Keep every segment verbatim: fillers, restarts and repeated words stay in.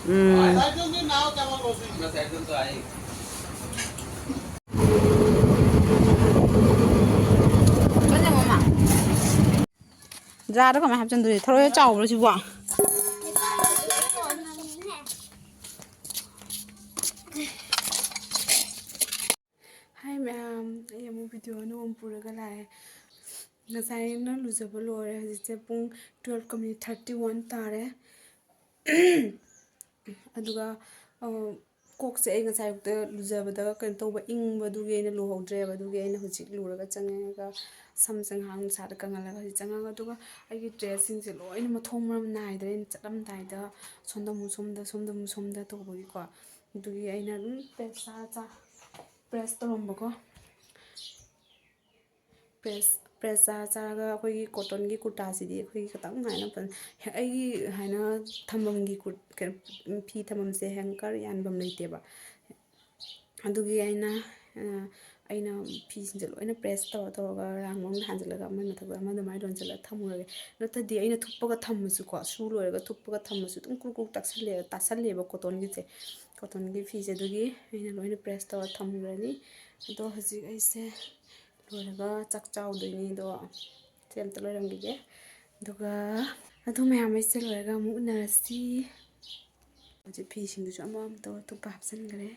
ꯎꯝ꯫ ꯖꯥꯔꯗ ꯀꯃꯥꯏꯅ ꯍꯥꯞꯆꯤꯟꯗꯣꯏꯅꯣ? ꯊꯔꯣꯏ ꯆꯥꯎꯕ꯭ꯔꯣ ꯁꯤꯕꯣ? ꯍꯥꯏ ꯃꯌꯥꯝ, ꯑꯩ ꯑꯃꯨꯛ ꯚꯤꯗꯤꯑꯣ ꯑꯅꯧꯕ ꯑꯃ ꯄꯨꯔꯒ ꯂꯥꯛꯑꯦ꯫ ꯉꯁꯥꯏꯅ ꯂꯨꯖꯕ ꯂꯣꯏꯔꯦ, ꯍꯧꯖꯤꯛꯁꯦ ꯄꯨꯡ ꯇꯨꯌꯦꯜꯐꯀ ꯃꯤꯅꯤꯠ ꯊꯥꯔꯇꯤ ꯋꯥꯟ ꯇꯥꯔꯦ꯫ ꯑꯗꯨꯒ, ꯑ, ꯀꯣꯛꯁꯦ ꯑꯩ ꯉꯁꯥꯏ ꯑꯌꯨꯛꯇ ꯂꯨꯖꯕꯗ ꯀꯩꯅꯣ ꯇꯧꯕ, ꯏꯪꯕꯗꯨꯒꯤ ꯑꯩꯅ ꯂꯨꯍꯧꯗ꯭ꯔꯦꯕ, ꯑꯗꯨꯒꯤ ꯑꯩꯅ ꯍꯧꯖꯤꯛ ꯂꯨꯔꯒ ꯆꯪꯉꯛꯑꯒ ꯁꯝꯁꯦ ꯉꯥꯏꯍꯥꯛ ꯅꯨꯡꯁꯥꯗ ꯀꯪꯍꯜꯂꯒ ꯍꯧꯖꯤꯛ ꯆꯪꯉꯛꯑꯒ, ꯑꯗꯨꯒ ꯑꯩꯒꯤ ꯗ꯭ꯔꯦꯁꯁꯤꯡꯁꯦ ꯂꯣꯏꯅ ꯃꯊꯣꯡ ꯃꯔꯝ ꯅꯥꯏꯗ꯭ꯔꯦ꯫ ꯑꯩꯅ ꯆꯠꯂꯝꯗꯥꯏꯗ ꯁꯣꯝꯗ ꯑꯃꯨꯛ ꯁꯣꯝꯗ, ꯁꯣꯝꯗ ꯑꯃꯨꯛ ꯁꯣꯝꯗ ꯇꯧꯕꯒꯤꯀꯣ, ꯑꯗꯨꯒꯤ ꯑꯩꯅ ꯑꯗꯨꯝ ꯄ꯭ꯔꯦꯁ ꯆꯥ ꯆꯥ ꯄ꯭ꯔꯦꯁ ꯇꯧꯔꯝꯕꯀꯣ꯫ ꯄ꯭ꯔꯦꯁ, ꯄ꯭ꯔꯦꯁ ꯆꯥꯔ ꯆꯥꯔꯒ ꯑꯩꯈꯣꯏꯒꯤ ꯀꯣꯇꯟꯒꯤ ꯀꯨꯔꯇꯥꯁꯤꯗꯤ ꯑꯩꯈꯣꯏꯒꯤ ꯈꯤꯇꯪ ꯍꯥꯏꯅ ꯐꯖ-, ꯑꯩꯒꯤ ꯍꯥꯏꯅ ꯊꯝꯐꯝꯒꯤ ꯀꯨꯔ-, ꯀꯩꯅꯣ, ꯐꯤ ꯊꯝꯐꯝꯁꯦ, ꯍꯦꯡꯀꯔ ꯌꯥꯟꯐꯝ ꯂꯩꯇꯦꯕ꯫ ꯑꯗꯨꯒꯤ ꯑꯩꯅ, ꯑ, ꯑꯩꯅ ꯐꯤꯁꯤꯡꯁꯦ ꯂꯣꯏꯅ ꯄ꯭ꯔꯦꯁ ꯇꯧꯔ ꯇꯧꯔꯒ ꯔꯥꯎꯟ ꯔꯥꯎꯟ ꯍꯥꯟꯖꯤꯜꯂꯒ ꯑꯃꯒꯤ ꯃꯊꯛꯇ ꯑꯃ ꯑꯗꯨꯃꯥꯏꯅ ꯂꯣꯟꯁꯤꯜꯂꯒ ꯊꯝꯃꯨꯔꯒꯦ꯫ ꯅꯠꯇ꯭ꯔꯗꯤ ꯑꯩꯅ ꯊꯨꯞꯄꯒ ꯊꯝꯃꯁꯨꯀꯣ, ꯁꯨ ꯂꯣꯏꯔꯒ ꯊꯨꯞꯄꯒ ꯊꯝꯃꯁꯨ ꯑꯗꯨꯝ ꯀ꯭ꯔꯨꯛ ꯀ꯭ꯔꯨꯛ ꯇꯛꯁꯜꯂꯦ-, ꯇꯥꯁꯜꯂꯦꯕ ꯀꯣꯇꯟꯒꯤꯁꯦ꯫ ꯀꯣꯇꯟꯒꯤ ꯐꯤꯁꯦ ꯑꯗꯨꯒꯤ ꯑꯩꯅ ꯂꯣꯏꯅ ꯄ꯭ꯔꯦꯁ ꯇꯧꯔ ꯊꯝꯈ꯭ꯔꯅꯤ꯫ ꯑꯗꯣ ꯍꯧꯖꯤꯛ ꯑꯩꯁꯦ ꯂꯣꯏꯔꯒ ꯆꯥꯛ ꯆꯥꯎꯗꯣꯏꯅꯤ꯫ ꯑꯗꯣ ꯁꯤ ꯑꯝꯇ ꯂꯣꯏꯔꯝꯈꯤꯒꯦ꯫ ꯑꯗꯨꯒ ꯑꯗꯨ ꯃꯌꯥꯝ ꯑꯩꯁꯦ ꯂꯣꯏꯔꯒ ꯑꯃꯨꯛ ꯎꯅꯔꯁꯤ꯫ ꯍꯧꯖꯤꯛ ꯐꯤꯁꯤꯡꯗꯨꯁꯨ ꯑꯃꯃꯝꯇ ꯑꯇꯣꯞꯄ ꯍꯥꯞꯆꯤꯟꯈ꯭ꯔꯦ꯫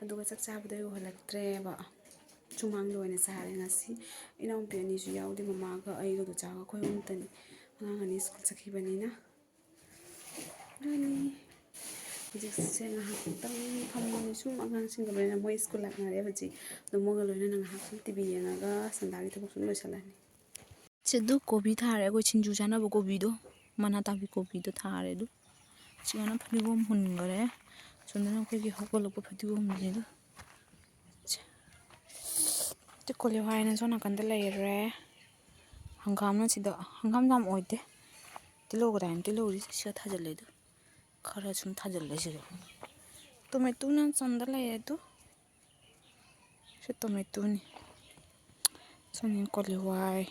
ꯑꯗꯨꯒ ꯆꯥꯛ ꯆꯥꯕꯗꯣ ꯑꯩ ꯎꯍꯜꯂꯛꯇ꯭ꯔꯦꯕ꯫ ꯁꯨꯃꯥꯡꯗ ꯑꯣꯏꯅ ꯆꯥꯔꯦ ꯉꯁꯤ꯫ ꯏꯅꯥꯎꯄꯤ ꯑꯅꯤꯁꯨ ꯌꯥꯎꯗꯦ, ꯃꯃꯥꯒ ꯑꯩꯒ ꯗꯣꯆꯥꯒ ꯑꯩꯈꯣꯏ ꯑꯍꯨꯝꯇꯅꯤ꯫ ꯑꯉꯥꯡ ꯑꯅꯤ ꯁ꯭ꯀꯨꯜ ꯆꯠꯈꯤꯕꯅꯤꯅ꯫ ꯑꯗꯨꯅꯤ꯫ ꯍꯧꯖꯤꯛꯁꯦ ꯉꯥꯏꯍꯥꯛꯇꯪ ꯐꯝꯃꯅꯤ꯫ ꯁꯨꯝ ꯑꯉꯥꯡꯁꯤꯡꯒ ꯂꯣꯏꯅ ꯃꯣꯏ ꯁ꯭ꯀꯨꯜ ꯂꯥꯛꯅꯔꯦ ꯍꯧꯖꯤꯛ꯫ ꯑꯗꯣ ꯃꯣꯏꯒ ꯂꯣꯏꯅꯅ ꯉꯥꯏꯍꯥꯛ ꯁꯨꯝ ꯇꯤ ꯚꯤ ꯌꯦꯡꯉꯒ ꯁꯟꯗꯥꯒꯤ ꯊꯕꯛ ꯁꯨꯝ ꯂꯣꯏꯁꯤꯜꯂꯅꯤ꯫ ꯁꯤ ꯑꯗꯨ ꯀꯣꯕꯤ ꯊꯥꯔꯦ, ꯑꯩꯈꯣꯏ ꯁꯤꯡꯖꯨ ꯆꯥꯅꯕ ꯀꯣꯕꯤꯗꯣ, ꯃꯅꯥ ꯇꯥꯕꯤ ꯀꯣꯕꯤꯗꯣ ꯊꯥꯔꯦ꯫ ꯑꯗꯨ ꯁꯨꯃꯥꯏꯅ ꯐꯗꯤꯒꯣꯝ ꯍꯨꯟꯈꯔꯦ꯫ ꯁꯣꯝꯗꯅ ꯑꯩꯈꯣꯏꯒꯤ ꯍꯧꯒꯠꯂꯛꯄ ꯐꯗꯤꯒꯣꯝꯅꯦ ꯑꯗꯨ꯫ ꯁꯤ ꯀꯣꯂꯤ ꯍꯋꯥꯏꯅ ꯁꯣꯝ ꯅꯥꯀꯟꯗ ꯂꯩꯔꯦ꯫ ꯍꯪꯒꯥꯝꯅ ꯁꯤꯗ, ꯍꯪꯒꯥꯝ ꯌꯥꯝ ꯑꯣꯏꯗꯦ꯫ ꯇꯤꯜꯍꯧ ꯀꯗꯥꯏꯅ ꯇꯤꯜꯍꯧꯗꯤ ꯁꯤꯗ ꯊꯥꯖꯤꯜꯂꯦ ꯑꯗꯨ꯫ ꯈꯔ ꯁꯨꯝ ꯊꯥꯖꯤꯜꯂꯦ ꯁꯤꯗ꯫ ꯇꯣꯃꯦꯇꯣꯅ ꯆꯟꯗ ꯂꯩꯔꯦ ꯑꯗꯨ꯫ ꯁꯤ ꯇꯣꯃꯦꯇꯣꯅꯤ꯫ ꯁꯤꯅ ꯀꯣꯂꯤ ꯍꯋꯥꯏ꯫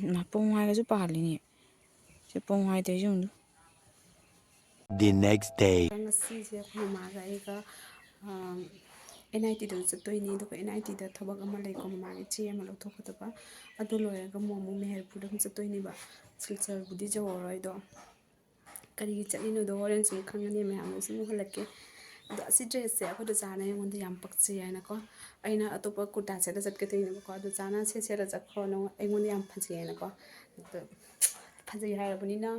ꯏꯃꯥ, ꯄꯣꯡ ꯍꯋꯥꯏꯒꯁꯨ ꯄꯥꯜꯂꯤꯅꯦ꯫ ꯁꯤ ꯄꯣꯡ ꯍꯋꯥꯏ ꯇꯧꯔꯤꯁꯦ ꯌꯦꯡꯉꯨ꯫ The next day. ꯉꯁꯤꯁꯦ ꯑꯩꯈꯣꯏ ꯃꯃꯥꯒ ꯑꯩꯒ, ꯑꯥ, ꯑꯦꯟ ꯑꯥꯏ ꯇꯤꯗ ꯆꯠꯇꯣꯏꯅꯤ꯫ ꯑꯗꯨꯒ ꯑꯦꯟ ꯑꯥꯏ ꯇꯤꯗ ꯊꯕꯛ ꯑꯃ ꯂꯩꯀꯣ, ꯃꯃꯥꯒꯤ ꯆꯦ ꯑꯃ ꯂꯧꯊꯣꯛꯀꯗꯕ꯫ ꯑꯗꯨ ꯂꯣꯏꯔꯒ ꯑꯃꯨꯛ, ꯑꯃꯨꯛ ꯃꯦꯍꯦꯔꯄꯨꯔꯗ ꯑꯃꯨꯛ ꯆꯠꯇꯣꯏꯅꯦꯕ꯫ ꯁꯤꯜꯆꯔꯕꯨꯗꯤ ꯌꯧꯔꯔꯣꯏꯗꯣ꯫ ꯀꯔꯤꯒꯤ ꯆꯠꯂꯤꯅꯣꯗꯣ ꯍꯣꯔꯦꯟ ꯁꯨꯝ ꯈꯪꯉꯅꯤ, ꯃꯌꯥꯝꯅ ꯁꯨꯝ ꯎꯍꯜꯂꯛꯀꯦ꯫ ꯑꯗꯣ ꯑꯁꯤ ꯗ꯭ꯔꯦꯁꯁꯦ ꯑꯩꯈꯣꯏ ꯗꯣꯆꯥꯅ ꯑꯩꯉꯣꯟꯗ ꯌꯥꯝ ꯄꯛꯆꯩ ꯍꯥꯏꯅꯀꯣ, ꯑꯩꯅ ꯑꯇꯣꯞꯄ ꯀꯨꯔꯇꯥ ꯁꯦꯠꯂ ꯆꯠꯀꯦ ꯇꯧꯔꯤꯅꯦꯕꯀꯣ꯫ ꯑꯗꯣ ꯗꯣꯆꯥꯅ "ꯁꯦ, ꯁꯦꯠꯂ ꯆꯠꯈ꯭ꯔꯣ, ꯅꯪ ꯑꯩꯉꯣꯟꯗ ꯌꯥꯝ ꯐꯖꯩ" ꯍꯥꯏꯅꯀꯣ꯫ ꯑꯗꯣ ꯐꯖꯩ ꯍꯥꯏꯔꯕꯅꯤꯅ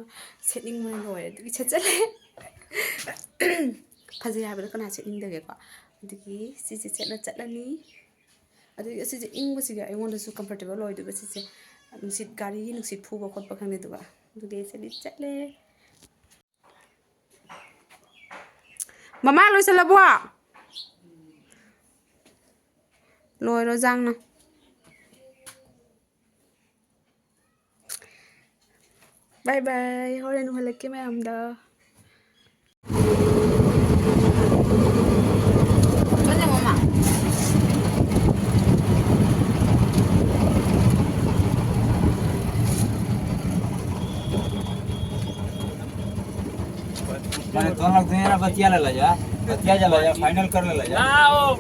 ꯁꯦꯠꯅꯤꯡꯕꯅ ꯂꯣꯏꯔꯦ, ꯑꯗꯨꯒꯤ ꯁꯦꯠꯆꯜꯂꯦ꯫ ꯐꯖꯩ ꯍꯥꯏꯕꯗꯣ ꯀꯅꯥ ꯁꯦꯠꯅꯤꯡꯗꯒꯦꯀꯣ? ꯑꯗꯨꯒꯤ ꯁꯤꯁꯦ ꯁꯦꯠꯂ ꯆꯠꯂꯅꯤ꯫ ꯑꯗꯨꯒꯤ ꯑꯁꯤꯁꯦ ꯏꯪꯕꯁꯤꯒ ꯑꯩꯉꯣꯟꯗꯁꯨ comfortable ꯑꯣꯏꯗꯣꯏꯕ ꯁꯤꯁꯦ꯫ ꯅꯨꯡꯁꯤꯠ, ꯒꯥꯔꯤꯒꯤ ꯅꯨꯡꯁꯤꯠ ꯐꯨꯕ ꯈꯣꯠꯄ ꯈꯪꯗꯦ꯫ ꯑꯗꯨꯒ ꯑꯗꯨꯒꯤ ꯑꯩ ꯁꯤꯗꯤ ꯆꯠꯂꯦ꯫ ꯃꯃꯥ ꯂꯣꯏꯁꯤꯜꯂꯕꯣ? ꯂꯣꯏꯔꯣ ꯖꯥꯡꯅ꯫ Bye bye, ꯍꯣꯔꯦꯟ ꯎꯍꯜꯂꯛꯀꯦ ꯃꯌꯥꯝꯗ꯫ ꯆꯠꯂꯦ ꯃꯃꯥ꯫ माने तोहरा के यहाँ बतिया ले ला जा, बतिया जा ला जा, final कर ले ला जा। आओ।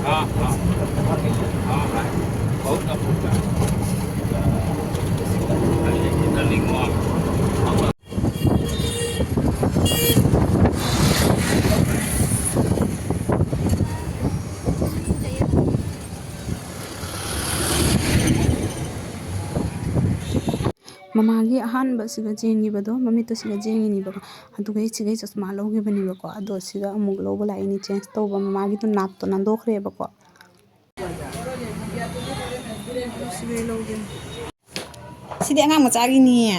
हाँ, हाँ। हाँ, हाँ। बहुत अपूर्व है। ꯃꯃꯥꯒꯤ ꯑꯍꯥꯟꯕ ꯁꯤꯒ ꯆꯦꯟꯈꯤꯕꯗꯣ, ꯃꯃꯤꯠꯇꯣ ꯁꯤꯒ ꯆꯦꯟꯈꯤꯅꯤꯕꯀꯣ, ꯑꯗꯨꯒ ꯁꯤꯒꯩ ꯆꯁꯃꯥ ꯂꯧꯈꯤꯕꯅꯦꯕꯀꯣ꯫ ꯑꯗꯣ ꯁꯤꯒ ꯑꯃꯨꯛ ꯂꯧꯕ ꯂꯥꯛꯏꯅꯤ, change ꯇꯧꯕ꯫ ꯃꯃꯥꯒꯤꯗꯣ ꯅꯥꯞꯇꯣ ꯅꯥꯟꯗꯣꯛꯈ꯭ꯔꯦꯕꯀꯣ꯫ ꯁꯤꯒꯩ ꯂꯧꯒꯦ꯫ ꯁꯤꯗꯤ ꯑꯉꯥꯡ ꯃꯆꯥꯒꯤꯅꯤꯌꯦ꯫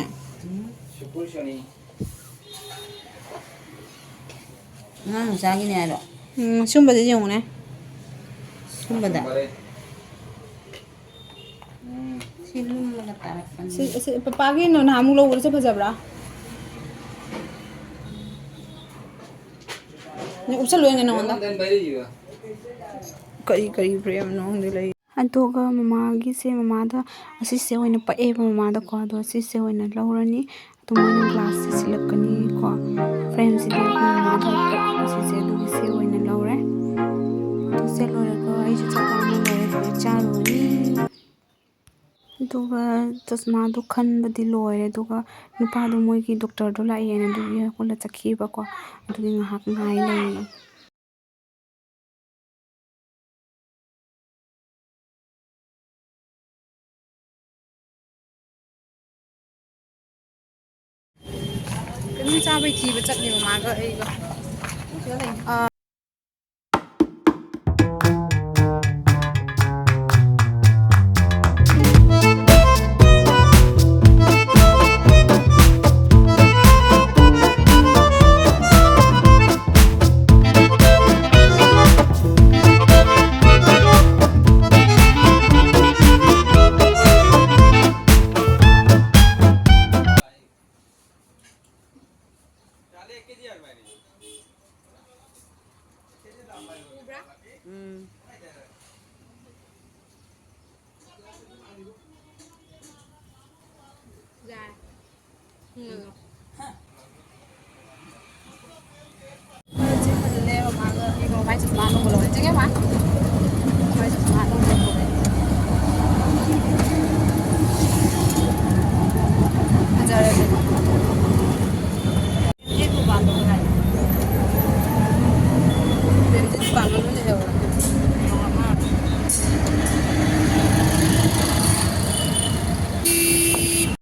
ꯑꯉꯥꯡ ꯃꯆꯥꯒꯤꯅꯦ ꯍꯥꯏꯔꯣ? ꯎꯝ, ꯁꯨꯝꯕꯁꯦ ꯌꯦꯡꯉꯨꯅꯦ꯫ ꯁꯨꯝꯕꯗ꯫ ꯁꯤ ꯂꯨꯝꯃꯒ ꯇꯥꯔꯛꯄꯅꯤ꯫ ꯁꯤ, ꯁꯤ ꯄꯄꯥꯒꯤ ꯅꯍꯥꯟꯃꯨꯛ ꯂꯧꯕꯗꯣ ꯁꯤ ꯐꯖꯕ꯭ꯔꯥ? ꯎꯞꯁꯜꯂꯨ ꯌꯦꯡꯒꯦ ꯅꯉꯣꯟꯗ꯫ ꯀꯔꯤ ꯀꯔꯤ brandꯅꯣ ꯈꯪꯗꯦ ꯂꯩ꯫ ꯑꯗꯨꯒ ꯃꯃꯥꯒꯤꯁꯦ, ꯃꯃꯥꯗ ꯑꯁꯤꯁꯦ ꯑꯣꯏꯅ ꯄꯛꯑꯦꯕ ꯃꯃꯥꯗꯀꯣ, ꯑꯗꯣ ꯑꯁꯤꯁꯦ ꯑꯣꯏꯅ ꯂꯧꯔꯅꯤ꯫ ꯑꯗꯨꯃꯥꯏꯅ glassꯁꯦ ꯁꯤꯜꯂꯛꯀꯅꯤꯀꯣ꯫ Frameꯁꯤꯗꯤ ꯑꯩꯈꯣꯏ ꯃꯃꯥꯗ ꯄꯛꯑꯦꯕ ꯁꯤꯁꯦ, ꯑꯗꯨꯒꯤ ꯁꯤ ꯑꯣꯏꯅ ꯂꯧꯔꯦ꯫ ꯑꯗꯨ ꯁꯦ ꯂꯣꯏꯔꯒ ꯑꯩꯁꯨ ꯆꯥꯛ ꯂꯥꯝꯕ ꯂꯣꯏꯔꯦ, ꯑꯗꯨꯒ ꯆꯥꯔꯨꯔꯅꯤ꯫ ꯑꯗꯨꯒ ꯆꯁꯃꯥꯗꯣ ꯈꯟꯕꯗꯤ ꯂꯣꯏꯔꯦ꯫ ꯑꯗꯨꯒ ꯅꯨꯄꯥꯗꯣ ꯃꯣꯏꯒꯤ doctorꯗꯣ ꯂꯥꯛꯑꯦꯅ ꯑꯗꯨꯒꯤ ꯍꯣꯜꯗ ꯆꯠꯈꯤꯕꯀꯣ꯫ ꯑꯗꯨꯒꯤ ꯉꯥꯏꯍꯥꯛ ꯉꯥꯏ ꯂꯩꯌꯦ꯫ ꯀꯩꯅꯣꯝ ꯆꯥꯕꯩ ꯊꯤꯕ ꯆꯠꯂꯦꯕ ꯃꯥꯒ ꯑꯩꯒ꯫ ꯑꯥ꯫ ꯎꯝ꯫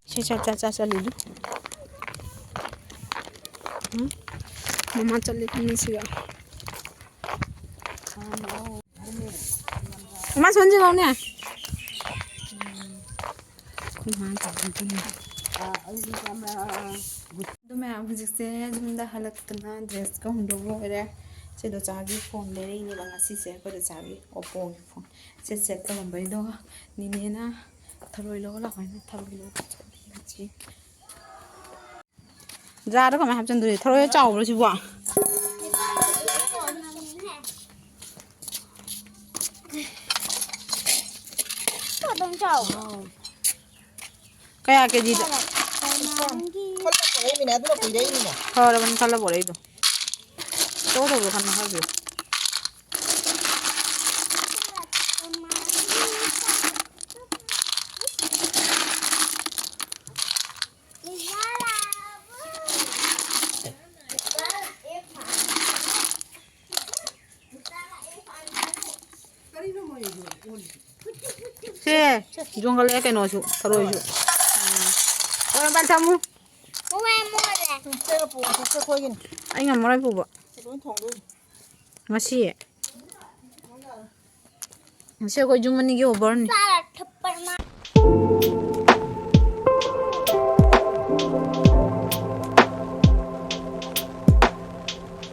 ꯁꯤ ꯆꯥ, ꯆꯥ, ꯆꯥ, ꯆꯥ, ꯂꯤꯂꯨ꯫ ꯎꯝ? ꯃꯃꯥ ꯆꯠꯂꯤ ꯈꯪꯉꯦ ꯁꯤꯒ꯫ ꯃꯃꯥ ꯁꯣꯝꯁꯤ ꯂꯥꯎꯅꯦ꯫ ꯑꯩꯈꯣꯏ ꯃꯥ ꯆꯠꯂꯤ ꯈꯪꯉꯦ꯫ ꯑꯗꯨ ꯃꯌꯥꯝ ꯍꯧꯖꯤꯛꯁꯦ ꯌꯨꯝꯗ ꯍꯜꯂꯛꯇꯅ dressꯀ ꯍꯣꯡꯗꯣꯛ ꯂꯣꯏꯔꯦ꯫ ꯁꯤ ꯗꯣꯆꯥꯒꯤ phone ꯂꯩꯔꯛꯏꯅꯦꯕ ꯉꯁꯤꯁꯦ, ꯑꯩꯈꯣꯏ ꯗꯣꯆꯥꯒꯤ Oppoꯒꯤ phone꯫ ꯁꯦ set ꯇꯧꯔꯝꯕꯩꯗꯣ ꯅꯤꯅꯦꯅ ꯊꯔꯣꯏ ꯂꯧꯔ ꯂꯥꯛꯑꯣ ꯍꯥꯏꯅ ꯊꯔꯣꯏ ꯂꯧꯕ ꯆꯠꯂꯤ ꯍꯧꯖꯤꯛ꯫ Jarꯗ ꯀꯃꯥꯏꯅ ꯍꯥꯞꯆꯤꯟꯗꯣꯏꯅꯣ? ꯊꯔꯣꯏ ꯆꯥꯎꯕ꯭ꯔꯣ ꯁꯤꯕꯣ? ꯀꯌꯥ ꯀꯦꯖꯤꯗ? ꯃꯃꯥꯡꯒꯤ ꯈꯜꯂ ꯄꯨꯔꯛꯏꯃꯤꯅꯦ, ꯑꯗꯨꯅ ꯀꯨꯏꯔꯛꯏꯃꯤꯅꯦ꯫ ꯐꯔꯕꯅꯤ ꯈꯜꯂ ꯄꯨꯔꯛꯏꯗꯣ꯫ ꯇꯧꯗꯧꯗꯣ ꯈꯟꯕ ꯈꯔ ꯐꯩ꯫ ꯁꯦ, ꯌꯣꯟꯈꯠꯂꯛꯑꯦ ꯀꯩꯅꯣꯁꯨ, ꯊꯔꯣꯏꯁꯨ꯫ ꯎꯝ꯫ ꯍꯣꯏ, ꯃꯄꯥꯟ ꯊꯝꯃꯨ꯫ ꯃꯣꯏ ꯃꯣꯠꯂꯦ꯫ ꯎꯝ, ꯆꯦꯒ ꯄꯨꯔꯣ, ꯆꯦ ꯑꯩꯈꯣꯏꯒꯤꯅꯤ꯫ ꯑꯩ ꯉꯝꯃꯔꯣꯏ ꯄꯨꯕ꯫ ꯁꯤ ꯂꯣꯏ ꯊꯣꯡꯗꯣꯏꯅꯤ꯫ ꯉꯁꯤ? ꯉꯁꯤ ꯑꯩꯈꯣꯏ ꯌꯨꯝ ꯑꯅꯤꯒꯤ ꯑꯣꯚꯔꯅꯤ꯫ ꯆꯥꯔ ꯊꯛꯄ ꯃꯥ-,